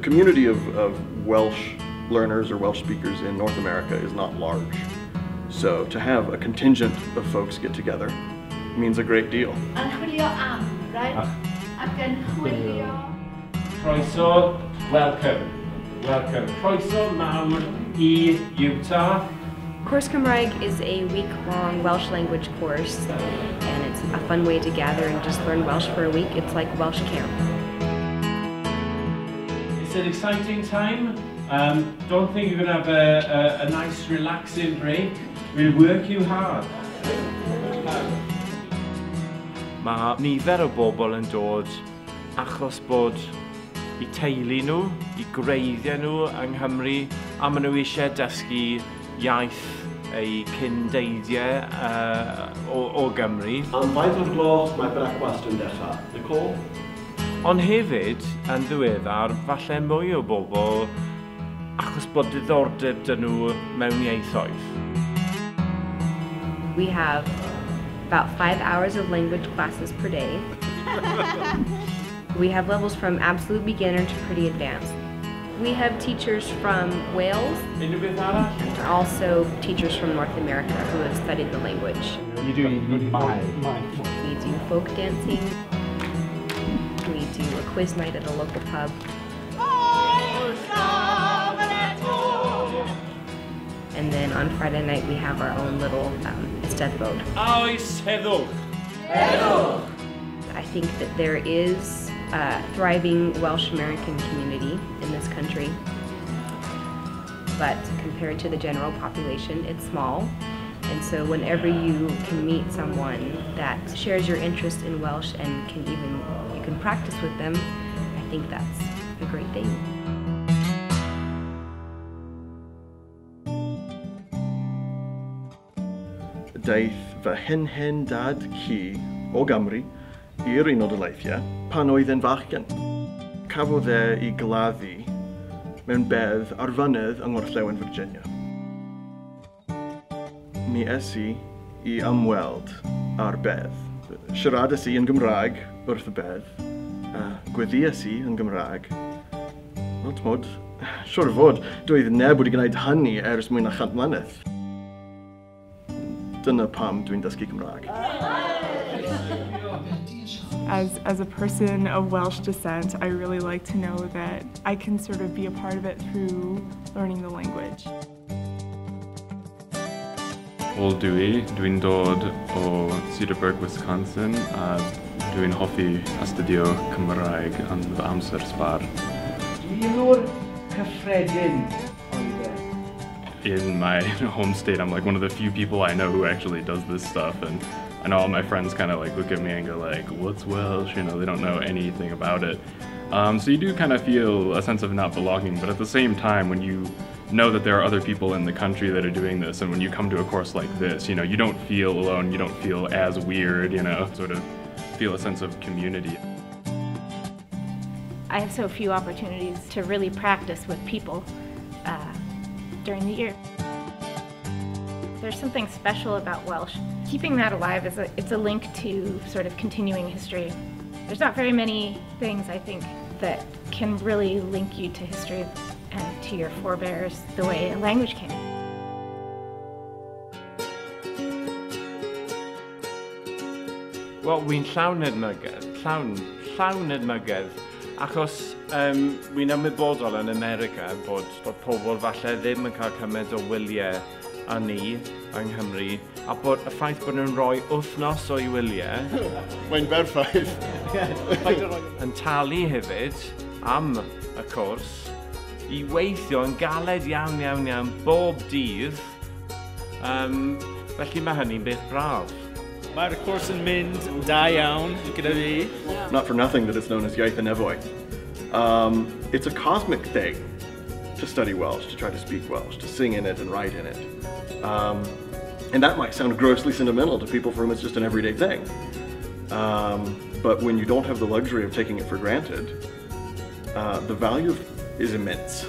community of Welsh learners or Welsh speakers in North America is not large. So to have a contingent of folks get together means a great deal. Yn chwilio am, right? Ac yn chwilio. Croeso, welcome. Welcome. Croeso mawr I Utah. Cwrs Cymraeg is a week-long Welsh language course, and it's a fun way to gather and just learn Welsh for a week. It's like Welsh camp. It's an exciting time. Don't think you're going to have a nice relaxing break. We'll work you hard. Mae nifer o bobl yn dod achos bod eu teulu nhw, eu gwreiddiau nhw yng Nghymru, a maen nhw eisiau dysgu iaith eu cyndeidiau o Gymru. Am faint o'r gloch mae brecwast yn dechrau? Nicole? Ond hefyd, yn ddiweddar, falle mwy o bobl achos bod diddordeb 'da nhw mewn ieithoedd. We have about 5 hours of language classes per day. We have levels from absolute beginner to pretty advanced. We have teachers from Wales Unrhyw beth arall? and also teachers from North America who have studied the language. You do, you need my. We do folk dancing. We do a quiz night at a local pub. And then on Friday night we have our own little Eisteddfod. Oes heddwch! I think that there is a thriving Welsh American community in this country, but compared to the general population, it's small. And so whenever you can meet someone that shares your interest in Welsh and can even you can practice with them, I think that's a great thing. Daeth fy hen hen dad cu o Gymru i'r Unol Daleithiau pan oedd e'n fachgen. Cafodd e ei gladdu mewn bedd ar fynydd yng Ngorllewin Virginia. Mi es i i ymweld â'r bedd. Siaradais i yn Gymraeg wrth y bedd. Gweddïais i yn Gymraeg. Wel, t'mod, siŵr o fod, doedd neb wedi gwneud hynny ers mwy na 100 mlynedd. Dyna pam dwi'n dysgu Cymraeg. As a person of Welsh descent, I really like to know that I can sort of be a part of it through learning the language. Wel dwi'n dod o Cedarburg, Wisconsin, a dwi'n hoffi astudio Cymraeg yn fy amser sbar. Milwr cyffredin oedd e. In my home state, I'm like one of the few people I know who actually does this stuff, and I know all my friends kind of like look at me and go like, what's Welsh? You know, they don't know anything about it. So you do kind of feel a sense of not belonging, but at the same time, when you know that there are other people in the country that are doing this, and when you come to a course like this, you know, you don't feel alone, you don't feel as weird, you know, sort of feel a sense of community. I have so few opportunities to really practice with people during the year. There's something special about Welsh. Keeping that alive is a link to sort of continuing history. There's not very many things, I think, that can really link you to history and to your forebears the way a language can. Wel, wy'n llawn edmygedd, llawn edmygedd, achos wy'n ymwybodol yn America bod pobl falle ddim yn cael cymaint o wyliau â ni yng Nghymru, a bod y ffaith bod nhw'n rhoi wythnos o'i wyliau... Mae'n berffaith. Yn talu hefyd am y cwrs i weithio yn galed iawn, iawn, iawn bob dydd. Felly mae hynny'n beth braf. Mae'r cwrs yn mynd da iawn gyda fi. Not for nothing that it's known as Iaith y Nefoedd. It's a cosmic thing to study Welsh, to try to speak Welsh, to sing in it and write in it. And that might sound grossly sentimental to people for whom it's just an everyday thing. But when you don't have the luxury of taking it for granted, the value is immense.